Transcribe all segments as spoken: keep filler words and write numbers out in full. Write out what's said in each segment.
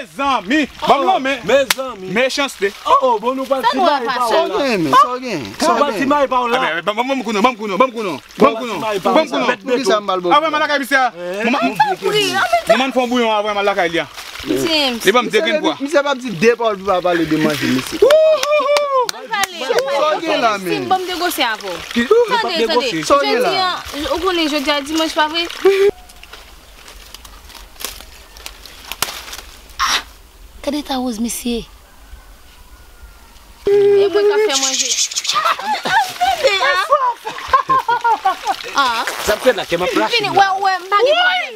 Mezanmi! Ban m lanmen! Mezanmi! Mechanste! Oh, oh, bon, nou pral Sa nou wè simaye pa pase? Sa w la. Gen, men, sa w gen? Sa Nou w pral gen? Simaye pa w la. Ban m konnen, ban m konnen, ban m konnen, ban m konnen, ban m konnen, ban m konnen. Mèt pou kisa m pral bò. Avè m al lakay misye a. Mwen, mwen, mwen fè yon bouyon avè m al lakay li a. James. Li ban m de grenn pwa. Misye p ap di de pawòl pou pa pale de manje, mesye. Ann pale, ann pale. Sa w gen la, men? Ban m negosye avè w. Tande, tande. Sa w gen la? Jodi a, ou konnen jodi a dimanch, pa vre? Ah! Gade eta Rose, mesye. E mwen k ap fè manje. Ah. Sa fè la, kè m ap lache. Vini, wè, wè, m pa gen pwoblèm.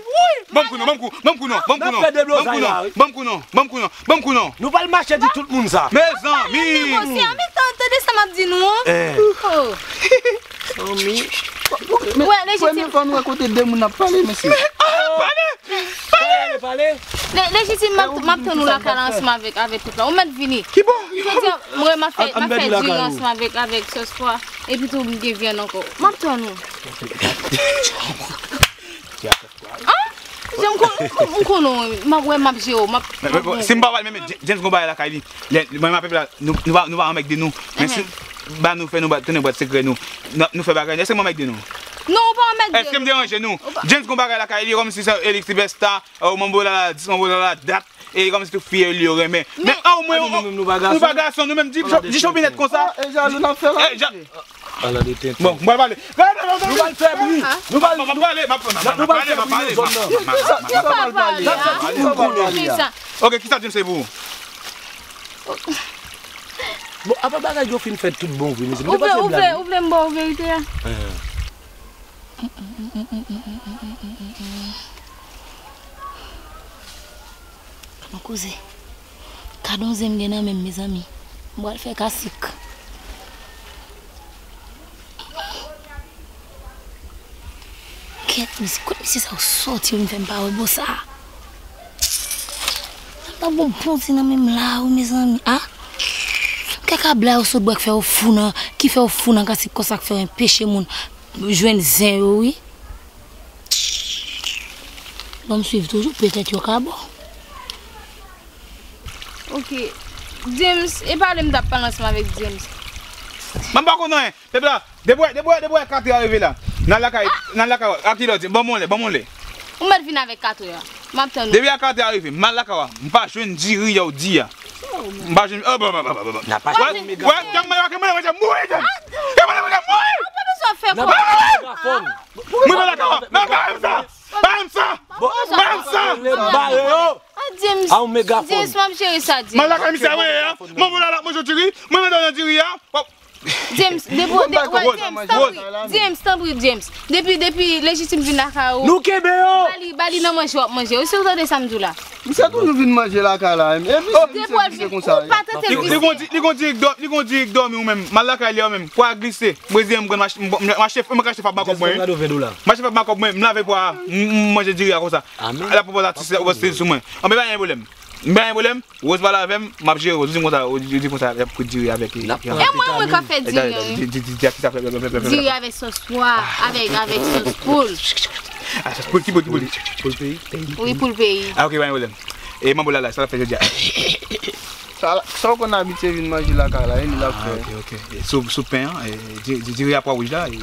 Ban m kou non, ban m kou, ban m kou non, ban m kou non, ban m kou non, ban m kou non, ban m kou non, ban m kou non. Nou pral mache di tout moun sa. Mezanmi! Negosye, men tan-, tande sa m ap di nou an. Eh. Oh. Zanmi. Wè, Lejitim. Premye fwa nou wè kote de moun ap pale, mesye. Pale! Pale! Pale! Le-, Lejitim, m ap, m ap tann ou lakay la ansanm avèk, avèk tout la. Ou mèt vini. Ki bò? Jodi a, mwen, m ap fè, m ap fè diri ansanm avèk, avèk sòs pwa. Epi tou, m gen vyann ankò. M ap tann ou. An? Jan m kon-, m kon-, m konnen w, m ap wè, m ap jere w, m ap, m ap bon. Si m pa pale, men, men, James gon bagay lakay li. Lè, mwen, m ap la, nou, nou pa, nou pa anmègde nou. Men si, ba nou fè nou, ba, tounen bwat sekrè nou. Nou, nou fè bagay nou. Èske m anmègde nou? Non, ou pa anmègde nou. Èske m deranje nou? James gon bagay lakay li, kòmsi se Elix Sylvester, ou Manbo Lala dis, Manbo Lala dat. E kòmsi tout fi li yo renmen. Men, men, o mwen, nou menm, nou pa gason, nou menm, di, di chopinèt konsa. E jalou n ap fè la, mesye. Ala de tenten. Bon, m pral pale. Nou pral fè bri. Nou pral, m ap pale, m ap pale, m ap pale, m ap pale, m ap pale. Kisa, kisa pral pale a? Kisa pral pale a? Ok, kisa James se pou ou? Bon, apa bagay yo fin fèt tout bon vre, mesye? Ou vle, ou vle, ou vle m ba w verite a? Mon kouzen. Gad on zen m gen nan men m, mezanmi. M pral fè kasik. Kèt, misye, kot misye sa yo sòti, yo vin fè m pa wè bò sa? Sa pa bon, bon zen nan men m la, wi, mezanmi. A? Kèk abla yo sot bwè k fè yo fou nan, ki fè yo fou nan kasik konsa, k fè yo enpeche moun jwenn zen yo, wi. Ban m swiv toujou, petèt yo ka bon. Ok. James, e pale m t ap pale ansanm avèk James. Mwen pa konn anyen. Pèp la, depi w wè, depi w wè, depi w wè katè a rive la. N al lakay, n al lakay, ak kilò, di, ban m yon lè, ban m yon lè. Ou mèt vin avèk katè a. M ap tann ou. Depi a katè a rive, m al lakay a. M pa jwenn diri a w di a. M pa jwenn, oh, bon, bon, bon, bon, bon. N a pa jwenn mega. Wè, wè, kè m manje, kè m manje, manje, mouri, kè m manje, manje, mouri. Ou pa bezwen fè kò. N a pa jwenn mega fòn. Mwen pa lakay a. Nan, ba m sa. Ba m sa. Ba m sa. Ba m sa. James. A, yon mega fòn. James, m ap jere sa, James. Mwen lakay misye a, mwen ye a. Mwen, mwen la, la, mwen jodi ri. Mwen, mwen nan diri a. James, depi, de, wè, James, tanpri, James, tanpri, James. Depi, depi Lejitim vin lakay ou. Nou kenbe yo. Ba li, ba li nan manje w ap manje. Ou si w tande sa m di w la. Misye toujou vin manje lakay la, e misye, misye, misye konsa. Ou pa tante l vini. Li gon di, li gon di, li gon di, dòmi ou menm. M al lakay li a menm. Pwa glise. Brezilyen m pran mache, m, m, mache, m kache fap makòb mwen. Mache fap makòb mwen. M lave pwa, m, m manje diri a konsa. Amen. La pwopòz atis la, pwopòz stil sou mwen. An, men pa gen pwoblèm. M pa gen pwoblèm. Rose pale avè m, m ap jere Rose. Ou di m konsa, ou di, di konsa, y ap kout diri avèk li. E mwen, mwen ka fè diri, wi. Di, di, di, di, a ki sa fè, fè, fè, fè, fè. Diri avèk sòs pwa, avèk, avèk sòs poul. A, sòs poul, ki poul, ki poul? Poul peyi, peyi. Wi, poul peyi. A, ok, pa gen pwoblèm. E manbo Lala, sa l ap fè jodi a? Sa, sa w konn abitye vin manje lakay la, e li l ap fè. Ah, ok, ok. E sou, sou pen an, e, di, di, diri a pwa wouj la, e,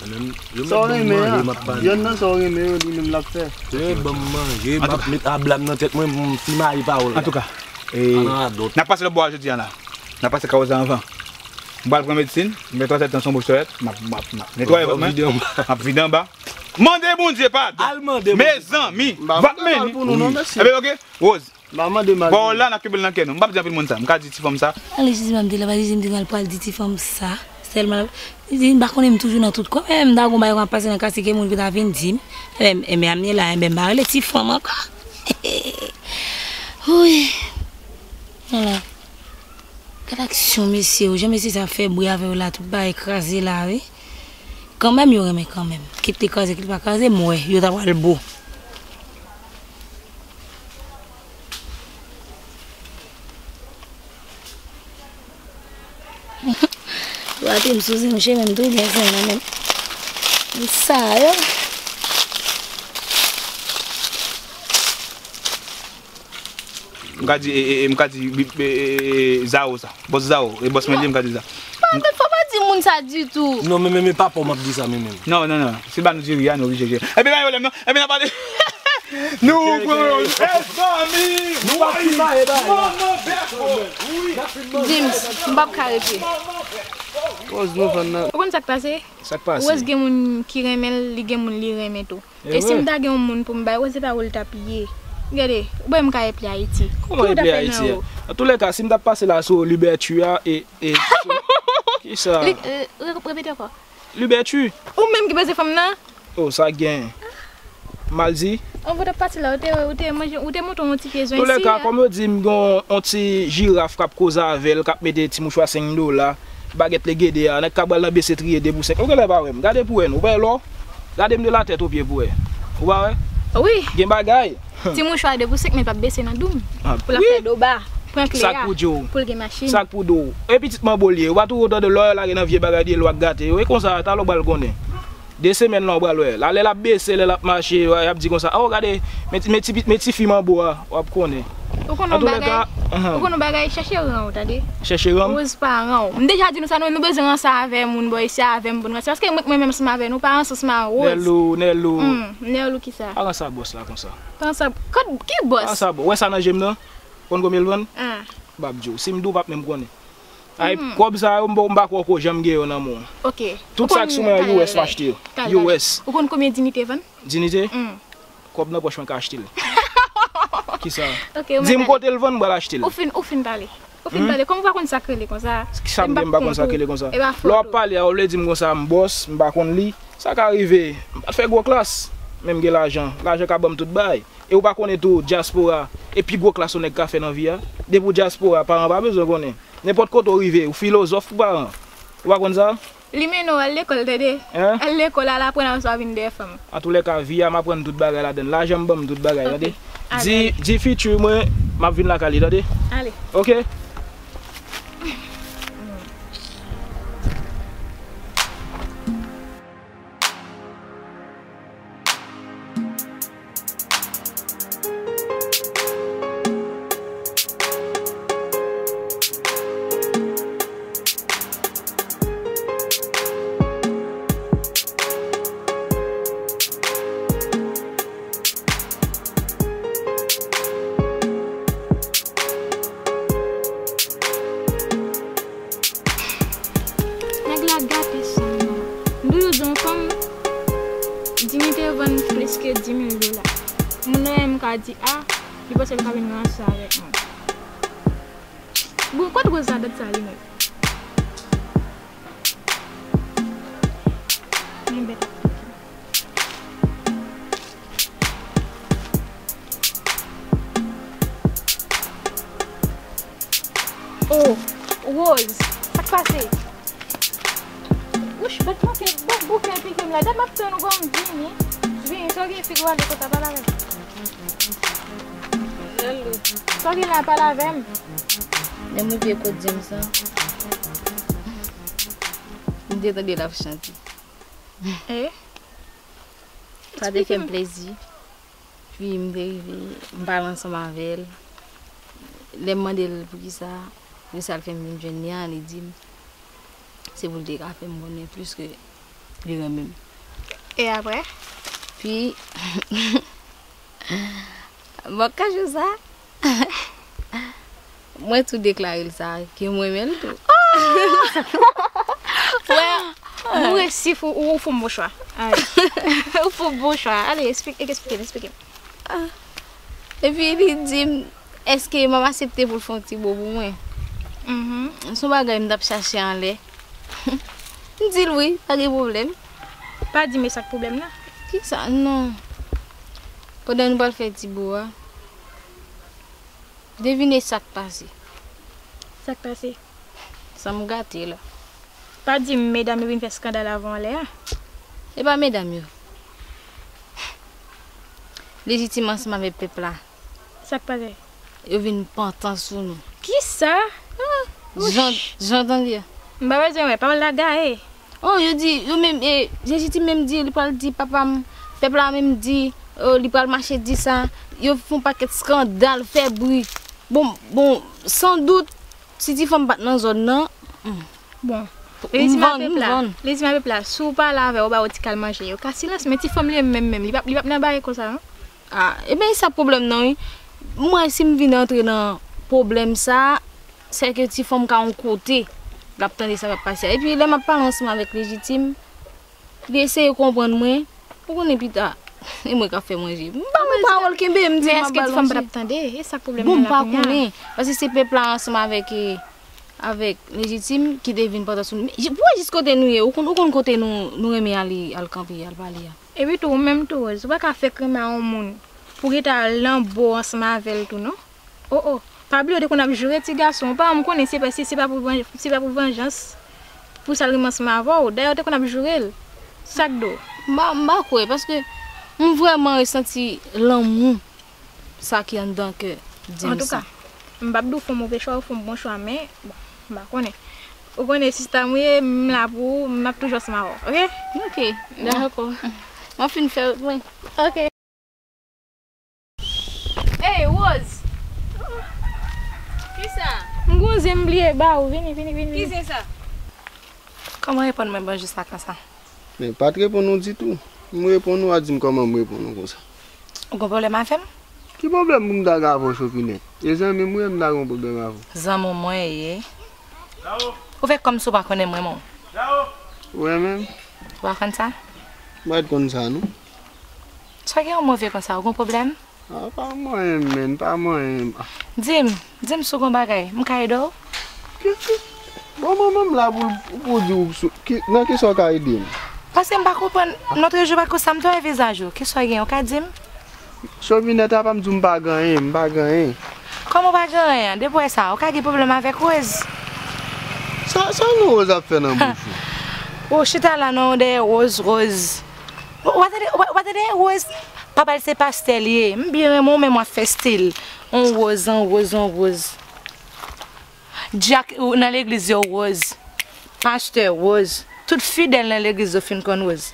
Sa w renmen an. Yonn nan sa w renmen yo, li menm l ap fè. Wi, ban m manje, m ap met abla m nan tèt mwen, m simaye pawòl. Antouka, e, n ap pase lòt bò a jodi a la. N ap pase Kawòz la anvan. M pral pran medsin, m fè twa tèt nan son bouch tòlèt, m ap, m ap, m ap netwaye vant mwen, m ap vide anba. Mande Bondye padon. Al mande Bondye padon. Mezanmi. M pa mande mal pou nou non, mesye. Ebyen, oke. Rose. M pa mande mal pou nou. Pawòl la, n ap kenbe l nan kè nou. M p ap di anpil moun sa. M ka di ti fanm sa. Alè, Jezi, m te la, pa Jezi, m te pral di ti fanm sa. Sèlman, m pa konnen, m toujou nan tout kò. Menm m ta gon bagay k ap pase nan katye ke moun ki ta vin di m. Ebyen, ebyen, m ye la, ebyen, m pa rele ti fanm ankò. Wi. Ala. Gad aksyon mesye yo. Jan mesye sa fè bri avè yo la, tout bagay kraze la, wi. Kanmenm, yo renmen kanmenm. Kit li kraze, kit li pa kraze, m wè, yo ta pral bo. Rate m sou zen, m cheve m tou byen zen nan men m. Sa yo. M ka di, e, e, e, m ka di, bi- e, e, e, Zao sa. Bòs Zao, e bòs mwen li, m ka di sa. Pa, men fò pa di moun sa ditou. Non, men, men, men pa pa w m ap di sa, men, men. Non, non, non. Se pa nou diri a, nou oblije jere. Epi pa yon pwoblèm, non. Epi n ap pale. Nou pran yon mezanmi. Nou pa ki maye bagay la. Manman bèf. James, m p ap ka rete. Pòz nou vann nan. Ou konn sa k pase? Sa k pase? Rose gen moun ki renmen l, li gen moun li renmen tou. E si m ta gen yon moun pou m bay, Rose se pa ou l t ap ye. Gade, ou wè m ka epi Ayiti. Kòman epi Ayiti a? Antoulèka, si m t ap pase la sou Liberty a, e, e, kisa? Li, e, re- repete ankò. Liberty. Ou menm ki peze fanm nan? Oh, sa gen. Mal di. Anvan w t ap pati la, ou te, ou te manje, ou te montre yon ti pye zwen isi a. Antoulèka, kòm yo di m gen yon ti jiraf k ap koze avè l, k ap mete ti mouchwa senk dola, bagèt legede a, nèg k ap pral nan bese triye de pou senk. Ou genlè pa wè m. Gade pou wè non. Ou pa wè lò? Gade m de la tèt o pye pou wè. Ou pa wè? Wi. Gen bagay. Ti mouchwa de pou senk men p ap bese nan doum. Ah, pou l ap fè do ba. Pran kle a. Sa k pou di w? Pou l gen machin. Sa k pou di w? E pitit manbo l ye. Ou pa toujou tande lò yo lage nan vye bagay de lwa k gate yo. E konsa, talè w pral konnen. De semèn la, w pral wè. La, lè l ap bese, lè l ap mache, y ap di konsa, "Oh, gade, men ti, men ti, men ti fi manbo a," w ap konnen. Ou konn yon bagay, ou konn yon bagay, chèche ran w, tande. Chèche ran m? Rose pa ran w. M deja di nou sa, nou, nou bezwen ranse avè moun bò isi a avè m pou n ranse. Paske mwen, mwen menm ansanm avè nou, pa ranse ansanm a Rose. Nèlou, Nèlou. Hmm, Nèlou kisa? Pa ranse a bòs la konsa. Pa ranse a, kot, ki bòs? Pa ranse a bòs. Wè sa nan je m nan? Konn konbyen l vann? Ah. M p ap di w. Si m di w, w p ap menm konnen. Ay, kòb sa yo, m pa, m pa kwè w ko janm gen yo nan men w. Ok. Tout sa k sou mwen an, U S m achte yo. U S. Ou konn konbyen Dignité vann? Dignité? Hmm. Kòb nan pòch mwen ka achte l. Kisa? Ok, di m kote l vann, m pral achte l. Ou fin, ou fin pale. Ou fin pale. Kòm ou pa konn sa k rele konsa. Kisa m gen, m pa konn sa k rele konsa? Lè w ap pale a, ou vle di m konsa, m bòs, m pa konn li. Sa ka rive. M pa t fè gwo klas, men m gen lajan. Lajan ka ban m tout bagay. E ou pa konnen tou, dyaspora, e pi gwo klas yon nèg ka fè nan vi a. Depi w dyaspora, paran pa bezwen konnen. Nenpòt kote w rive, ou filozòf ou paran. Ou pa konn sa? Li mennen w al lekòl, tande. Hein? Al lekòl, al aprann, apre sa w vin dèyè fanm. Antoulèka, vi a, m aprann tout bagay ladan l. Lajan m ban m tout bagay, tande. Ok. Di, di fiti mwen, m ap vin lakay li, tande. Ale. Ok? Nèg la gate san non. M toujou di yon fanm, Dignité vann plis ke di mil dola. Moun nan menm ka di, a, li panse l ka vin ranse avèk mwen. Bon, kot Rose la dat sa li menm? Mwen bèt ap toke. Oh, Rose, sa k pase? Wouch, bèt manke, bèt bouke pike m la. Dat m ap tann ou pou m vini. Vini, sa w gen fi gwo ale konsa, pale avè m. Lèlou. Sa w gen la, pale avè m. Men mwen vye kote James lan. M te tande l ap chante. Eh? Sa te fè m plezi. Pi m te rive, m pale ansanm avè l. Lè m mande l poukisa, poukisa l fè m vin jwenn li a, li di m se pou l te ka fè m konnen plis ke li renmen m. E apre? Pi, m p ap kache w sa. Mwen tou deklare l sa, ke m renmen l tou. Wè, m Ou resi, ou, ou, ou fè yon bon chwa. Ou fè yon bon chwa. Ale, eksplike, eksplike m, eksplike m. Ah. Epi li di m, èske m ap aksepte pou l fè yon ti bo pou mwen? Mhm. Se yon bagay m t ap chache anlè. M di l wi, pa gen pwoblèm. Pa di m e sa k pwoblèm nan. Kisa? Non. Pandan nou pral fè ti bo a, devine sa k pase. Sa k pase? Sa m gate la. Pa di m medam yo vin fè eskandal avè w anlè a. E pa medam yo. Lejitim ansanm avèk pèp la. Sa k pase? Yo vin pantan sou nou. Kisa? Ah, jan, jan w tande a. M pa bezwen wè, pawòl la gaye. Oh, yo di, yo menm, e, Lejitim menm di, li pral di papa m, pèp la menm di, oh, li pral mache di sa, yo fè yon pakèt eskandal, fè bri. Bon, bon, san dout, si ti fanm pa t nan zòn nan, hmm. Bon, m vann, m vann. Lejitim a pèp la, si w pale avè yo, ba yo ti kal manje, yo ka silans, men ti fanm li menm, menm, li p ap, li p ap nan bagay konsa, non. Ah, ebyen, e sa pwoblèm nan, wi. Mwen, si m vin antre nan pwoblèm sa, sèke ti fanm ka yon kote, l ap tande sa k ap pase a. Epi, lè m ap pale ansanm avèk Lejitim, li eseye konprann mwen. Ou konnen pita, e mwen k ap fè manje. M ba l yon pawòl kenbe, m di m ap ba l manje. Men èske ti fanm pa t ap tande? E sa k pwoblèm nan la kounye a. Bon, m pa konnen, paske se pèp la ansanm avèk, e, avèk Lejitim ki te vin pantan sou nou. Men, pou wè jis kote nou ye, ou konn, ou konn kote nou, nou renmen ale, al kanpe, al pale a. Epi tou, ou menm tou, Rose, ou pa ka fèk renmen a yon moun pou w gentan al nan bo ansanm avè l tou, non. Oh, oh, pa bliye w te konn ap joure ti gason. Ou pa, m konnen se pa, se, se pa pou van-, se pa pou vanjans, pou sa l renmen ansanm avè w. Dayè, w te konn ap joure l. Sa k do? M pa, m pa kwè, paske m vrèman resanti lanmou sa ki anndan kè James lan. Antouka, m p ap di w fè yon move chwa, ou fè yon bon chwa, men, bon, m pa konnen. Ou konnen, sista m ou ye, m la pou ou, m ap toujou ansanm avè w, oke? Oke, dakò. M ap fin fè wout mwen. Oke. Ey, Rose! Kisa? M gon zen m bliye ba ou. Vini, vini, vini, vini. Ki zen sa? Kòman reponn mwen bonjou sa konsa? Men, pa t reponn ou ditou. M reponn ou, a di m kòman m reponn ou konsa. Ou gon pwoblèm avè m? Ki pwoblèm pou m ta gen avè w, Chopinèt? E zanmi m ou ye, m ta gen yon pwoblèm avè w? Zanmi w mwen ye. Ou fè kòmsi w pa konnen mwen, mon. Ou renmen m? Ou pa konn sa? M pa t konn sa, non. Sa gen yon move konsa, ou gon pwoblèm? Ah, pa manyen m, menn, pa manyen m. Ah. Di m, di m si w gon bagay, m ka ede w? Ki, ki, bon, mwen menm la pou, pou di w sou, ki, nan kisa w ka ede m? Paske m pa konprann, lòt jou pa konsa, m te wè vizaj ou. Kisa w gen, ou ka di m? Chopinèt, apa m di w m pa gen anyen, m pa gen anyen. Kòman w pa gen anyen? Depi w wè sa, ou ka gen pwoblèm avèk Rose? Sa, sa non Rose ap fè nan bouch ou? Ou chita la nan yon dèyè Rose, Rose. Ou, ou pa tande, ou pa, ou pa tande Rose? Papa l se pastè li ye. M byen renmen w, men w ap fè stil. On Rose, on Rose, on Rose. Dyak ou nan legliz yo Rose. Pastè Rose. Tout fidèl nan legliz yo fin konn Rose.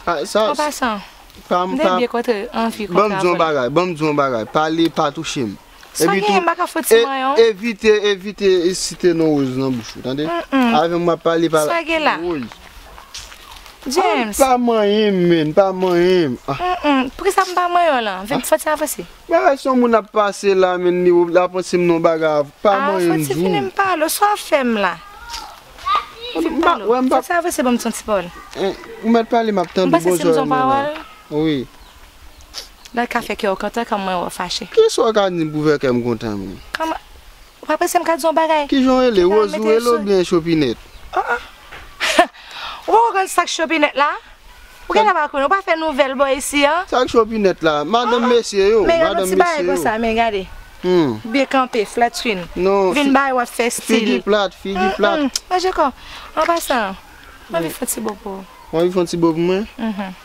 Ah, sa, an pasan, pa m, m te pa, byen kontre anvi kontre avè l. Ban m di yon bagay, ban m di yon bagay. Pale, pa touche m. Sa gen, m pa ka fè ti manyen w. Evite, evite site non Rose nan bouch ou, tande? Mm-mm. Avè m w ap pale, pa la. Sa gen la? Woy. James. Pa manyen m, menn, pa manyen m. Ah. Mm-mm. Poukisa m pa manyen w lan? Vin fè ti avanse. Bagay se yon moun ap pase la, menn, li, l ap panse m non bagay, pa manyen m di w. Ah, fò ti vini m pale w, sa w ap fè m la? Vin pale w. Fò ti avanse ban m ti pawòl. Eh, ou mèt pale, m ap tande, bon zòrèy mwen la. M panse si m di yon pawòl. Wi. Lè ka fè kè w kontan, kòm mwen wè w fache. Kisa w ka di m pou fè kè m kontan, menn? Kòman? Ou pa panse m ka di yon bagay? Kijan w rele? Rose ou rele oubyen Chopinèt? Ah, ah. Ou pa konn sa k Chopinèt la? Ou gentan pa konnen, ou pa fè nouvèl bò isi an? Sa k Chopinèt la? Madanm mesye yo, madanm mesye yo. Men gade yon ti bagay konsa, men gade. Hmm. Byen kanpe, flat screen. Non, vin bay w ap fè stil. Figi plat, figi plat. Mm-mm. Manje kò. An pasan, m anvi fè yon ti bo pou ou. Ou anvi fè yon ti bo pou mwen? Mhm.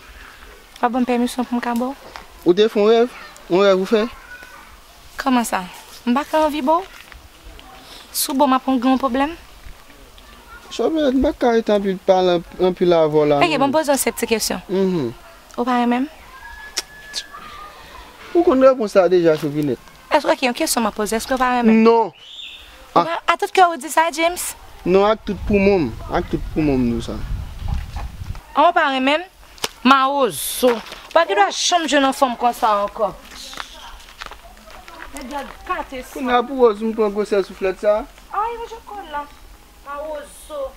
W ap ban m pèmisyon pou m ka ba w? Ou te fè yon rèv? Yon rèv ou fè? Kòman sa? M pa ka anvi ba w? Si w ba m, m ap gen yon pwoblèm? Chopinèt, m pa ka rete anpil pale anp-, anpil avè w la non. Ok, bon, poze yon sèl ti kesyon. Mhm. Ou pa renmen m? Ou konn repons la deja, Chopinèt. Èske, ok, yon kesyon m ap poze, èske w pa renmen m? Non. Ou pa, a tout kè w di sa, James? Non, ak tout poumon m. Ak tout poumon m di w sa. An, ou pa renmen m? Mawozo. Ou pa gen dwa janm jwenn yon fanm konsa ankò. Nèg la gate san. Kounye a pou Rose m pran gwosè souflèt sa. Ay, mwen jwenn kòl la. Mawozo.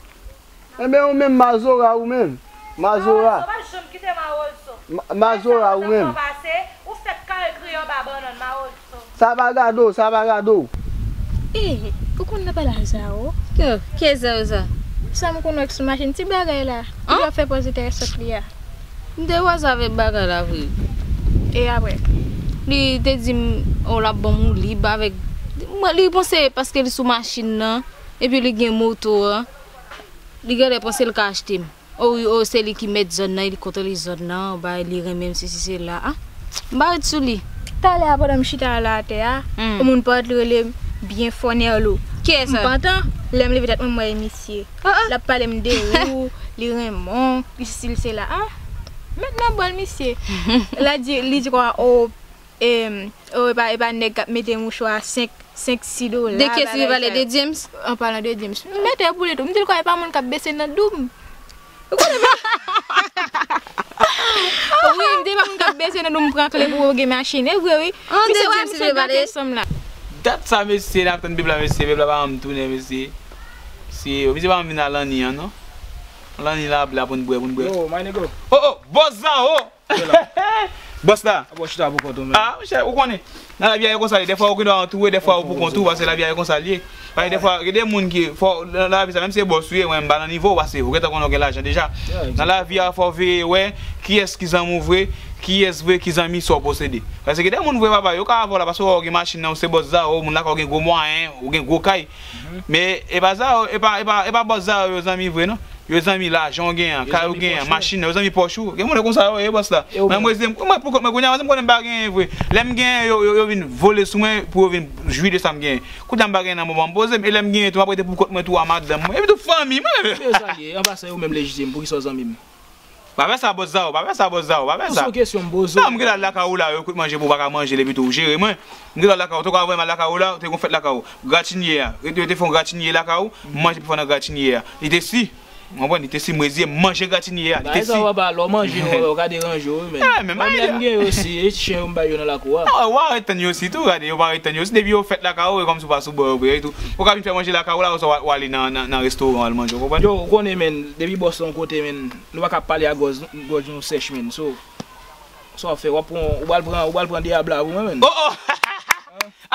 Enben, ou menm, Mazora, ou menm. Mazora. Mawozo, pa janm kite Mawozo. Ma-, Mazora, ou menm. Pase, ou fèk kare kriye anba bannann, Mawozo. Sa pa gade w, sa pa gade w. Ey, ou konn nan pale ak Zao? Yo, ki Zao sa? Sa m konn wè k sou machin, ti bagay la. An? Li ap fè pòz li te sot li a. M te wè sa avèk bagay la vre. E apre? Li te di m, oh, l ap ban m yon lib avèk, mwen, li panse paske li sou machin nan, epi li gen moto an, li genlè panse l ka achte m. Oh, wi, oh, se li ki mèt zòn nan, li kontwole zòn nan, bay, li renmen m, sesi, sela. Ah, m pa ret sou li. Talè a, pandan m chita la atè a, hmm, yon moun parèt, li rele m byen fò, Nerlo. Kiyès sa? M pantan, lè m leve tèt mwen, m wè e misye. Ah, ah. L ap pale m de ou, li renmen w, li sesi, sela. Ah, mèt nan bòl misye. L a di, li di kwa, oh, em, oh, e pa, e pa nèg k ap mete mouchwa senk, senk, sis dola. De kiyès li pale? De James? An palan de James. M mete pou li tou. M di l kwa e pa moun k ap bese nan dou m. Ou konnen pa? Wi, m di e pa moun k ap bese nan dou m pran kle pou yo gen machin. E vre, wi. An, de James li pale? Misye wè misye gate sanm la. Dat sa, mesye, n ap tann pèp la, mesye. Pèp la pa janm tounen, mesye. Si, misye pa janm vin a Lanni an, non. Lanni la, la pou n bwè, pou n bwè. Yo, my nigga. Oh, oh, bòs Zao! Bòs la. Ap chita pou kont ou menm. Ah, monchè, ou konnen. Nan lavi a, e konsa l ye. Dèfwa, ou gen dwa antoure, dèfwa, ou pou kont ou, paske lavi a, e konsa l ye. Paske dèfwa, gen de moun ki, fò, nan lavi sa, menm si se bòs ou ye, mwen, m pa nan nivo w, paske ou gentan konnen w gen lajan deja. Nan lavi a, fò w veye wè kiyès ki zanmi w vre, kiyès vre ki zanmi sa w posede. Paske gen de moun vre, papa, yo ka avè w la, paske w gen machin nan, ou se bòs Zao, moun lakay ou gen gwo mwayen, ou gen gwo kay. Men, e pa Zao, e pa, e pa, e pa bòs Zao yo zanmi vre, non. Yo zanmi lajan w genyen an, kay ou genyen an, machin nan, yo zanmi pòch ou. Gen moun konsa yo ye, bòs la. Mwen, mwen, mwen, pou kont mwen, kounye a, m konnen m pa genyen vre. Lè m genyen, yo, yo, yo vin vole sou mwen pou yo vin jwi de sa m genyen. Kounye a m pa genyen nan moman m poze m, e lè m genyen tou, m ap rete pou kont mwen tou a madanm mwen. Epi tou fanmi mwen. Yo sa ye, an pasan yo menm lejitim, poukisa w zanmi m? Pa fè sa, bòs Zao, pa fè sa, bòs Zao, pa fè sa. Ou se yon kesyon m poze w. Non, m gentan al lakay ou la, yo kout manje pou w pa ka manje l, epi tou ou jere mwen. M gentan al lakay ou, ou te ka voye m al lakay ou la, ou te gon fèt lakay ou. Gratinye a, yo te, yo te fè yon gratinye lakay ou, m manje pi fò nan gratinye a. Li te si. Ou konprann? Li te si, m reziye, m manje gratinye a. Li te si. Bagay sa w ap pale, lè w manje, w ka deranje w, wi, men. Eh, men, menm lè m gen yo osi, e ti chen yo m bay yo nan lakou a. Non, w a ret tann yo osi tou, gade, yo pa ret tann yo osi. Depi yo fèt lakay ou, e kòmsi w pa sou bò yo vre tou. Ou ka vin fè manje lakay ou la, ou sa w ale nan, nan, nan restoran al manje, ou konprann? Yo, ou konnen, men, depi bòs la yon kote, men, nou pa ka pale a gòj, gòj nou sèch, men. So, sa w ap fè, w ap pran, ou pral pran, ou pral pran de abla pou mwen, men. Oh, oh!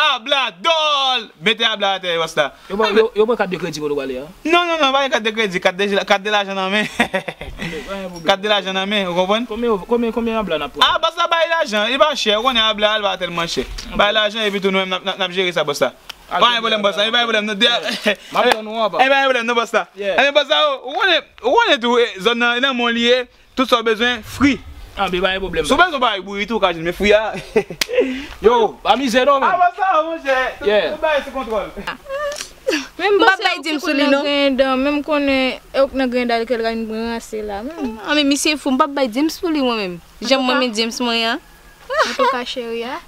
Abla dòl! Mete abla atè, bòs la. Yo pran, yo, yo pran kat de kredi kote w prale a? Non, non, non, pa gen kat de kredi, kat de, kat de lajan nan men. Kat de lajan nan men, ou konprann? Konbyen, konbyen, konbyen abla n ap pran? Ah, bòs la bay lajan, li pa chè, ou konnen abla a, li pa tèlman chè. Bay lajan, epi tou nou menm n ap, n ap, n ap jere sa, bòs la. Pa gen pwoblèm, bòs la, e pa gen pwoblèm, non. M ap tann ou anba. E pa gen pwoblèm, non, bòs la. Enben, bòs la, ou, ou konnen, ou konnen tou, eh, zòn nan, nan mòn li ye. Tout sa w bezwen, fri. Ah, men pa gen pwoblèm. Si w bezwen bagay bouyi tou, ou ka jwenn, men fri a. Yo, pa mize non, men. Ah, bòs la, monchè. Tout, tout bagay sou kontwòl. M p ap bay James sou li, non. Menm konnen, e w k nan grenn dal ke l ka vin ranse la. Ah, men misye fou, m p ap bay James pou li, mwen menm. Jan mwen renmen James mwen an. Antouka, cheri a,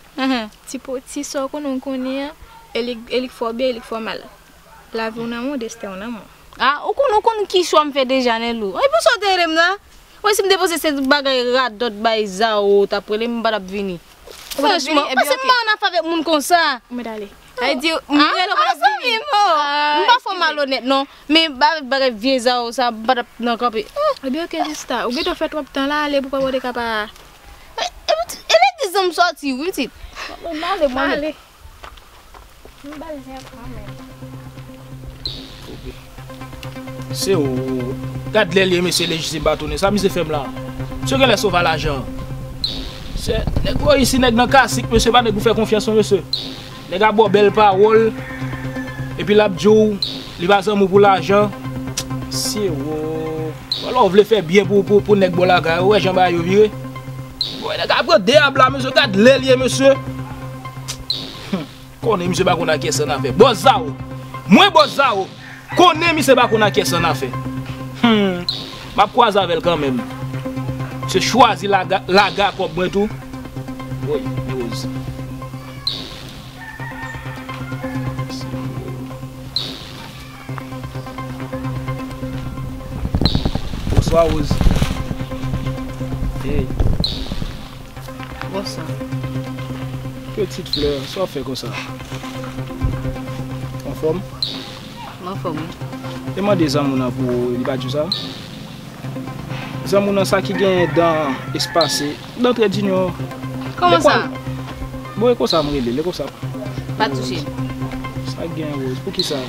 ti po, ti sa w konnen w konnen an, e li, e li k fè w byen, e li k fè w mal. Lavi w nan men w, desten w nan men w. Ah, ou konn, ou konn ki chwa m fè deja, Nèlou. Epi sa w te rele m la? Mwen, si m te panse se bagay radòt bay Zao w t ap rele m, m pa t ap vini. Franchman, paske m pa ann afè avèk moun konsa. Mwen ale. Sa vle di, m rele w pa t ap vini. Ah, zanmi m, oh. M pa fè w malonèt, non. Men ba-, bagay vye Zao sa, m pa t ap nan kanpe. Ebyen, oke, sista. Ou gentan fè twòp tan la, ale pou pa pote kapa. E, e, e legliz m sòti, wi, pitit. M ale, m ale. M ba l zen kanmenm. Se ou. Gad lè l ye, mesye, lejitim pa tounen. Sa misye fè m la? Misye genlè sove a lajan. Se nèg vòyis, nèg nan kasik, mesye, pa nèg pou fè konfyans, non, mesye. Nèg ap ba w bèl pawòl, epi l ap di w li pa zanmi w pou lajan. Se ou. Wè lè w vle fè byen pou, pou, pou nèg bò lakay ou, wè jan bagay yo vire. Wè nèg ap pran de abla, mesye, gad lè l ye, mesye. Konnen misye pa konn a kiyès annafè. Bòs Zao. Mwen bòs Zao. Konnen misye pa konn a kiyès annafè. Hmm. M ap kwaze avè l kanmenm. Misye chwazi laga, laga kòb mwen tou. Woy, Rose. Bonswa, Rose. Hey. Bonswa. Pitit flè, sa w ap fè konsa? Anfòm? M anfòm, wi. E mande zanmi w nan pou ou, li pa di w sa? Zanmi w nan sa ki genyen dan espase, dan trè dinyon. Kòman sa? Bon, e konsa m rele l, e konsa. Pa touche m. Sa k gen Rose? Poukisa?